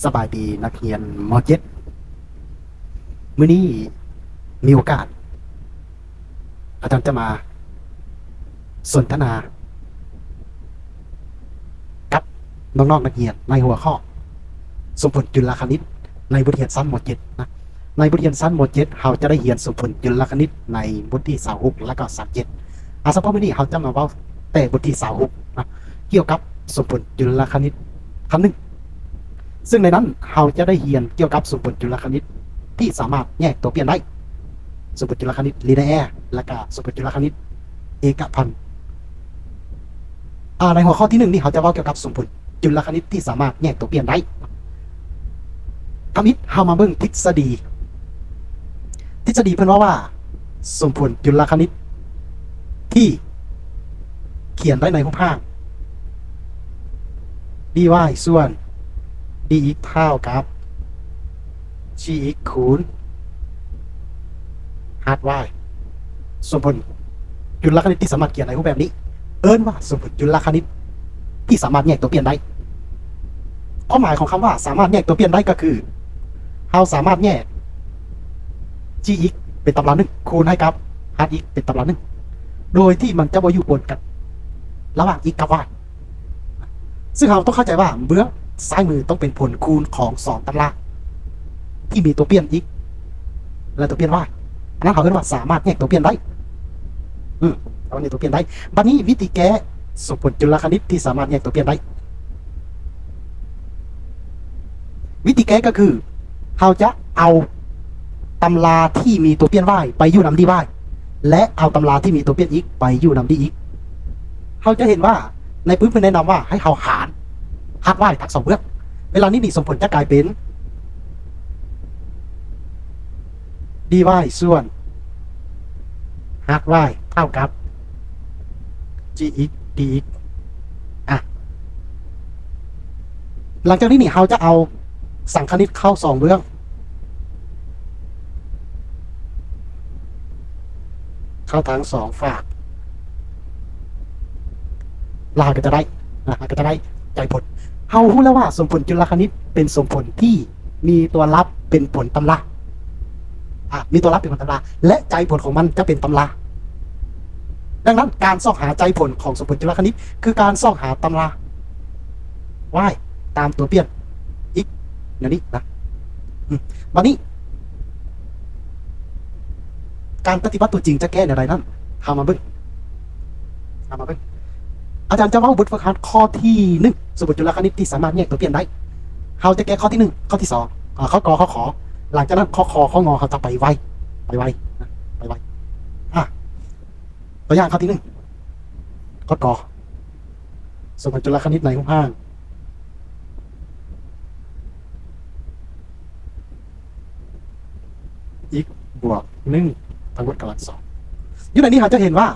ສະບາຍດີນັກຮຽນ ມໍເຈັດ. ມື້ນີ້ມີໂອກາດ ອາຈານຈະມາສົນທະນາກັບນ້ອງໆນັກຮຽນໃນຫົວຂໍ້ສົມຜົນຈຸລະຄະນິດໃນບົດຮຽນຊັ້ນ ມໍເຈັດ ນະ. ໃນບົດຮຽນຊັ້ນ ມໍເຈັດ ເຮົາຈະໄດ້ຮຽນສົມຜົນຈຸລະຄະນິດໃນບົດທີຊາວຫົກ ແລະກໍຊາວເຈັດ. ອາ ສະເພາະມື້ນີ້ເຮົາຈະມາເວົ້າແຕ່ບົດທີຊາວຫົກນະ ກ່ຽວກັບສົມຜົນຈຸລະຄະນິດຄັ້ງໜຶ່ງ ເຊິ່ງໃນນັ້ນເຮົາຈະໄດ້ຮຽນກ່ຽວກັບສົມຜົນຈຸລະຄະນິດທີ່ສາມາດແຍກຕົວປ່ຽນໄດ້, ສົມຜົນຈຸລະຄະນິດລີເນແອ ແລະກະສົມຜົນຈຸລະຄະນິດເອກະພັນ. ອາ ໃນຫົວຂໍ້ທີໜຶ່ງນີ້ ເຮົາຈະເວົ້າກ່ຽວກັບສົມຜົນຈຸລະຄະນິດທີ່ສາມາດແຍກຕົວປ່ຽນໄດ້. ທຳອິດເຮົາມາເບິ່ງທິດສະດີ. ທິດສະດີເພິ່ນເວົ້າວ່າ ສົມຜົນຈຸລະຄະນິດທີ່ຂຽນໄດ້ໃນຮູບຮ່າງ dy ສ່ວນ dx ເທົ່າກັບ gx ຄູນ h y. ສົມຜົນຈຸລະຄະນິດທີ່ສາມາດຂຽນໃນຮູບແບບນີ້ ເອີ້ນວ່າສົມຜົນຈຸລະຄະນິດທີ່ສາມາດແຍກຕົວປ່ຽນໄດ້. ຄວາມໝາຍຂອງຄຳວ່າສາມາດແຍກຕົວປ່ຽນໄດ້ກໍຄື ເຮົາສາມາດແຍກ gx ເປັນຕຳລາໜຶ່ງ ຄູນໃຫ້ກັບ hx ເປັນຕຳລາໜຶ່ງ ໂດຍທີ່ມັນຈະບໍ່ຢູ່ປົນກັນລະຫວ່າງ x ກັບ y. ຊຶ່ງເຮົາຕ້ອງເຂົ້າໃຈວ່າເບື້ອງຊ້າຍມືຕ້ອງເປັນຜົນຄູນຂອງສອງຕຳລາທີ່ມີຕົວປ່ຽນ x ແລະຕົວປ່ຽນ y. ອັນນັ້ນເຮົາເອີ້ນວ່າສາມາດແຍກຕົວປ່ຽນໄດ້. ອືມ ສາມາດແຍກຕົວປ່ຽນໄດ້. ບັດນີ້ວິທີແກ້ສົມຜົນຈຸລະຄະນິດທີ່ສາມາດແຍກຕົວປ່ຽນໄດ້ ວິທີແກ້ກໍຄື ເຮົາຈະເອົາຕຳລາທີ່ມີຕົວປ່ຽນ y ໄປຢູ່ນຳ dy ແລະເອົາຕຳລາທີ່ມີຕົວປ່ຽນ x ໄປຢູ່ນຳ dx. ເຮົາຈະເຫັນວ່າໃນປຶ້ມເພິ່ນແນະນຳວ່າໃຫ້ເຮົາຫານ h y ທັງສອງເບື້ອງ. ເວລານີ້ນີ້ສົມຜົນຈະກາຍເປັນ dy ສ່ວນ h y ເທົ່າກັບ gx dx. ອະ ຫຼັງຈາກນີ້ນີ້ ເຮົາຈະເອົາສັງຄະນິດເຂົ້າສອງເບື້ອງ ເຂົ້າທັງສອງຟາກ ແລ້ວເຮົາກໍຈະໄດ້ ນະ ເຮົາກໍຈະໄດ້ໃຈຜົນ. ເຮົາຮູ້ແລ້ວວ່າສົມຜົນຈຸລະຄະນິດເປັນສົມຜົນທີ່ມີຕົວລັບເປັນຜົນຕຳລາ ອາ ມີຕົວລັບເປັນຜົນຕຳລາ ແລະໃຈຜົນຂອງມັນຈະເປັນຕຳລາ. ດັ່ງນັ້ນ ການຊອກຫາໃຈຜົນຂອງສົມຜົນຈຸລະຄະນິດ ຄືການຊອກຫາຕຳລາ y ຕາມຕົວປ່ຽນ x ແນວນີ້ນະ. ອືມ ບັດນີ້ ການປະຕິບັດຕົວຈິງຈະແກ້ແນວໃດນັ້ນ ເຮົາມາເບິ່ງ ເຮົາມາເບິ່ງ. ອາຈານຈະເວົ້າບົດຝຶກຫັດຂໍ້ທີໜຶ່ງ ສົມຜົນຈຸລະຄະນິດທີ່ສາມາດແຍກຕົວປ່ຽນໄດ້. ເຮົາຈະແກ້ຂໍ້ທີໜຶ່ງ ຂໍ້ທີສອງ ອາ ຂໍ້ ກ ຂໍ້ ຂ. ຫຼັງຈາກນັ້ນ ຂໍ້ ຂ ຂໍ້ ງ ເຮົາຈະໄປໄວ ໄປໄວນະ ໄປໄວ. ອາ ຕົວຢ່າງຂໍ້ທີໜຶ່ງ ຂໍ້ ກ. ສົມຜົນຈຸລະຄະນິດໃນຮູບຮ່າງ x ບວກໜຶ່ງທັງໝົດກຳລັງສອງ. ຢູ່ໃນນີ້ເຮົາຈະເຫັນວ່າ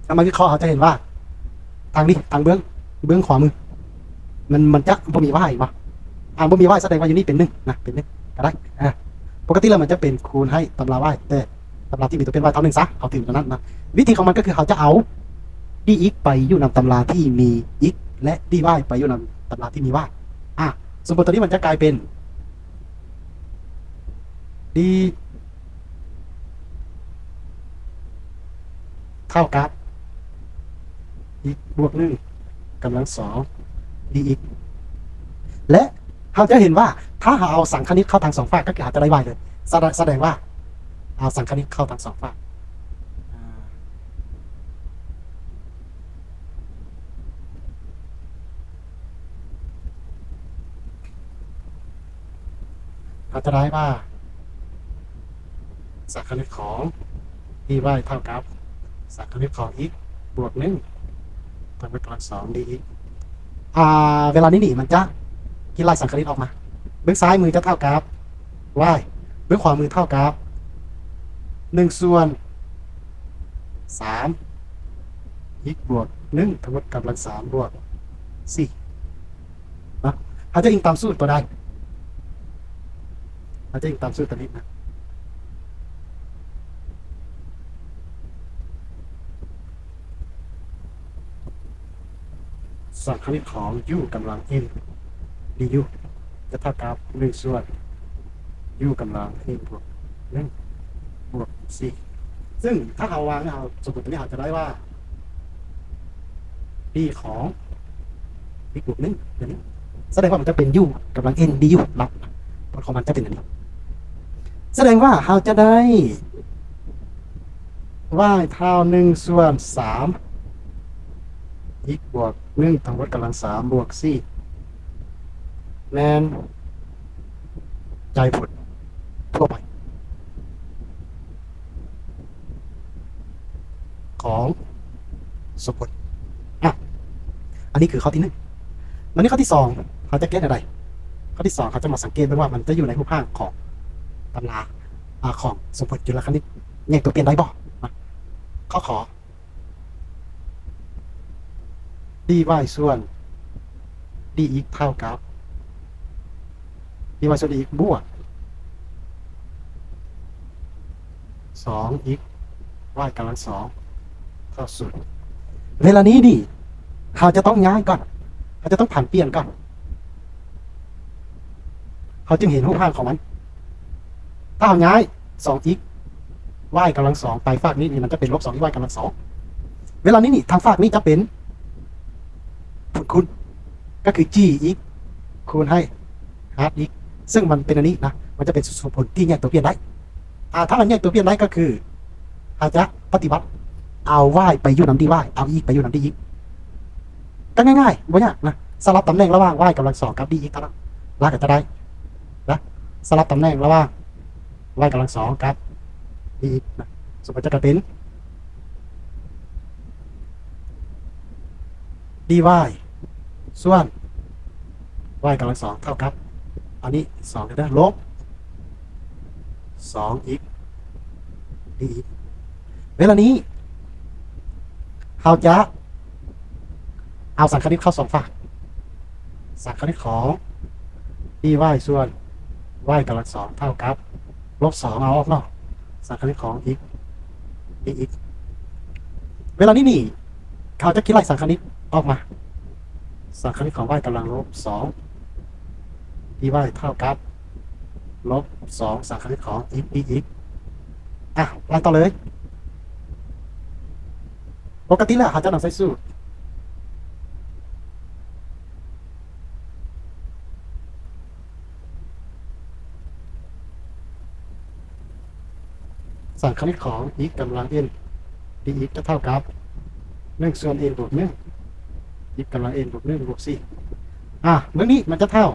ເຮົາມາວິເຄາະ ເຮົາຈະເຫັນວ່າ ທາງນີ້ ທາງເບື້ອງ ເບື້ອງຂວາມື ມັນ ມັນຈະບໍ່ມີ y ເຫັນບໍ່? ອາ ບໍ່ມີ y ສະແດງວ່າຢູ່ນີ້ເປັນໜຶ່ງນະ ເປັນໜຶ່ງກໍໄດ້. ອາ ປົກກະຕິແລ້ວມັນຈະເປັນຄູນໃຫ້ຕຳລາ y ແຕ່ ຕຳລາທີ່ມີຕົວປ່ຽນ y ເທົ່າໜຶ່ງຊະ ເຮົາຖືເປັນແນວນັ້ນນະ. ວິທີຂອງມັນກໍຄືເຮົາຈະເອົາ dx ໄປຢູ່ນຳຕຳລາທີ່ມີ x ແລະ dy ໄປຢູ່ນຳຕຳລາທີ່ມີ y. ອາ ສົມມຸດຕົວນີ້ມັນຈະກາຍເປັນ d ເທົ່າກັບ x ບວກໜຶ່ງກຳລັງສອງ dx ແລະ ເຮົາຈະເຫັນວ່າ ຖ້າເຮົາເອົາສັງຄະນິດເຂົ້າທັງສອງຟາກ ກໍຄືເຮົາຈະໄດ້ y ເລີຍ. ສະ ສະແດງວ່າ ເອົາສັງຄະນິດເຂົ້າທັງສອງຟາກ ອາ ເຮົາຈະໄດ້ວ່າ ສັງຄະນິດຂອງ dy ເທົ່າກັບ ສັງຄະນິດຂອງ x ບວກໜຶ່ງ ທັງໝົດກຳລັງສອງ dx. ອາ ເວລານີ້ນີ້ ມັນຈະຄິດໄລ່ສັງຄະນິດອອກມາ ເບື້ອງຊ້າຍມືຈະເທົ່າກັບ y ເບື້ອງຂວາມືເທົ່າກັບ ໜຶ່ງສ່ວນສາມ x ບວກໜຶ່ງ ທັງໝົດກຳລັງສາມ ບວກສີ່ ເນາະ. ເຮົາຈະອີງຕາມສູດຕົວໃດ? ເຮົາຈະອີງຕາມສູດຕົວນີ້ນະ. ສັງຄະນິດຂອງ u ກຳລັງ n du. ຈະເທົ່າກັບໜຶ່ງສ່ວນ u ກຳລັງ x ບວກໜຶ່ງ ບວກສີ່ ຊຶ່ງຖ້າເຮົາວາງເຮົາ ສົມມຸດຕົວນີ້ເຮົາຈະໄດ້ວ່າ d ຂອງ x ບວກໜຶ່ງ ຕົວນີ້ ສະແດງວ່າມັນຈະເປັນ u ກຳລັງ n du ລະ ຜົນຂອງມັນຈະເປັນອັນນີ້ ສະແດງວ່າເຮົາຈະໄດ້ y ເທົ່າໜຶ່ງສ່ວນສາມ x ບວກໜຶ່ງທັງໝົດກຳລັງສາມບວກສີ່ ແມ່ນໃຈຜົນທົ່ວໄປ ຂອງສົມຜົນ. ອະ ອັນນີ້ຄືຂໍ້ທີໜຶ່ງ. ບັດນີ້ຂໍ້ທີສອງ ເຮົາຈະແກ້ແນວໃດ? ຂໍ້ທີສອງ ເຮົາຈະມາສັງເກດເບິ່ງວ່າມັນຈະຢູ່ໃນຮູບຮ່າງຂອງຕຳລາ ອາ ຂອງສົມຜົນຈຸລະຄະນິດແຍກຕົວປ່ຽນໄດ້ບໍ່? ນະ ຂໍ້ ຂໍ dy ສ່ວນ dx ເທົ່າກັບ dy ສ່ວນ dx ບວກສອງ x y ກຳລັງສອງເທົ່າສູນ. ເວລານີ້ນີ້ ເຮົາຈະຕ້ອງຍ້າຍກ່ອນ ເຮົາຈະຕ້ອງຜັນປ່ຽນກ່ອນ ເຮົາຈຶ່ງເຫັນຮູບຮ່າງຂອງມັນ. ຖ້າເຮົາຍ້າຍສອງ x y ກຳລັງສອງໄປຟາກນີ້ ນີ້ມັນຈະເປັນລົບສອງ y ກຳລັງສອງ. ເວລານີ້ນີ້ ທາງຟາກນີ້ຈະເປັນຜົນຄູນ ກໍຄື g x ຄູນໃຫ້ h x ຊຶ່ງມັນເປັນອັນນີ້ນະ ມັນຈະເປັນສົມຜົນທີ່ແຍກຕົວປ່ຽນໄດ້. ອາ ຖ້າມັນແຍກຕົວປ່ຽນໄດ້ກໍຄື ເຮົາຈະປະຕິບັດເອົາ y ໄປຢູ່ນຳ dy ເອົາ x ໄປຢູ່ນຳ dx ກໍງ່າຍໆ ບໍ່ຍາກນະ ສະຫຼັບຕຳແໜ່ງລະຫວ່າງ y ກຳລັງສອງກັບ dx ເທົ່ານັ້ນ ລະກໍຈະໄດ້ນະ ສະຫຼັບຕຳແໜ່ງລະຫວ່າງ y ກຳລັງສອງກັບ dx ນະ ສົມມຸດຈະກາຍເປັນ dy ສ່ວນ y ກຳລັງສອງເທົ່າກັບ ອັນນີ້ສອງເດີ ລົບສອງ x dx. ເວລານີ້ເຮົາຈະເອົາສັງຄະນິດເຂົ້າສອງຟາກ ສັງຄະນິດຂອງ dy ສ່ວນ y ກຳລັງສອງເທົ່າກັບ ລົບສອງ ເອົາອອກເນາະ ສັງຄະນິດຂອງ x dx. ເວລານີ້ນີ້ ເຮົາຈະຄິດໄລ່ສັງຄະນິດອອກມາ ສັງຄະນິດຂອງ y ກຳລັງລົບສອງ dy ເທົ່າກັບລົບສອງ ສັງຄະນິດຂອງ x dx. ອ່ະ ໄລ່ຕໍ່ເລີຍ. ປົກກະຕິແລ້ວເຮົາຈະນຳໃຊ້ສູດ ສັງຄະນິດຂອງ x ກຳລັງ n dx ຈະເທົ່າກັບໜຶ່ງສ່ວນ n ບວກໜຶ່ງ x ກຳລັງ n ບວກໜຶ່ງ ບວກສີ່. ອາ ເບື້ອງນີ້ມັນຈະເທົ່າ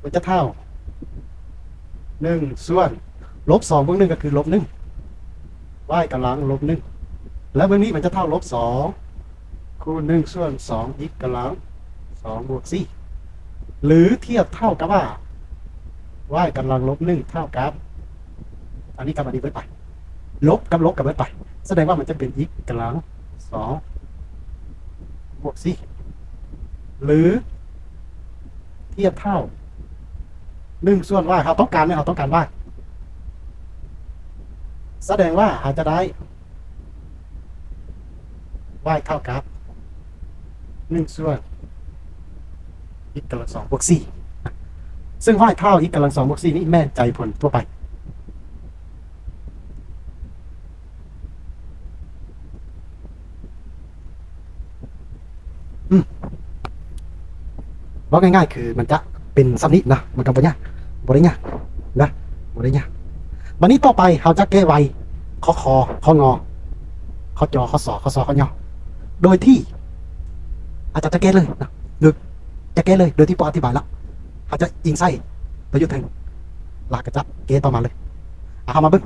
ມັນຈະເທົ່າໜຶ່ງສ່ວນ ລົບສອງບວກໜຶ່ງກໍຄືລົບໜຶ່ງ y ກຳລັງລົບໜຶ່ງ ແລະເບື້ອງນີ້ມັນຈະເທົ່າລົບສອງ ຄູນໜຶ່ງສ່ວນສອງ x ກຳລັງສອງບວກສີ່ ຫຼືທຽບເທົ່າກັບວ່າ y ກຳລັງລົບໜຶ່ງເທົ່າກັບ ອັນນີ້ກັບອັນນີ້ເບິດໄປ ລົບກັບລົບກັນເບິດໄປ ສະແດງວ່າມັນຈະເປັນ x ກຳລັງສອງບວກສີ່ ຫຼືທຽບເທົ່າໜຶ່ງສ່ວນ y ເຮົາຕ້ອງການແມ່ນເຮົາຕ້ອງການ y ສະແດງວ່າເຮົາຈະໄດ້ y ເທົ່າກັບໜຶ່ງສ່ວນ x ກຳລັງສອງບວກສີ່ ຊຶ່ງ y ເທົ່າ x ກຳລັງສອງບວກສີ່ນີ້ແມ່ນໃຈຜົນທົ່ວໄປ. ອືມ ເວົ້າງ່າຍໆ ຄືມັນຈະເປັນສ່ຳນີ້ນະ ມັນກໍບໍ່ຍາກ ບໍ່ໄດ້ຍາກນະ ບໍ່ໄດ້ຍາກ. ບັດນີ້ຕໍ່ໄປເຮົາຈະແກ້ໄວ ຂໍ້ ຄ ຂໍ້ ງ ຂໍ້ ຈ ຂໍ້ ສ ຂໍ້ ສ ຂໍ້ ຍ ໂດຍທີ່ອາຈານຈະແກ້ເລີຍນະ ຫຼືຈະແກ້ເລີຍໂດຍທີ່ບໍ່ອະທິບາຍລະ ເຮົາຈະອີງໃສ່ປະໂຫຍດເທິງ ລະກໍຈະແກ້ຕໍ່ມາເລີຍ. ອາ ເຮົາມາເບິ່ງ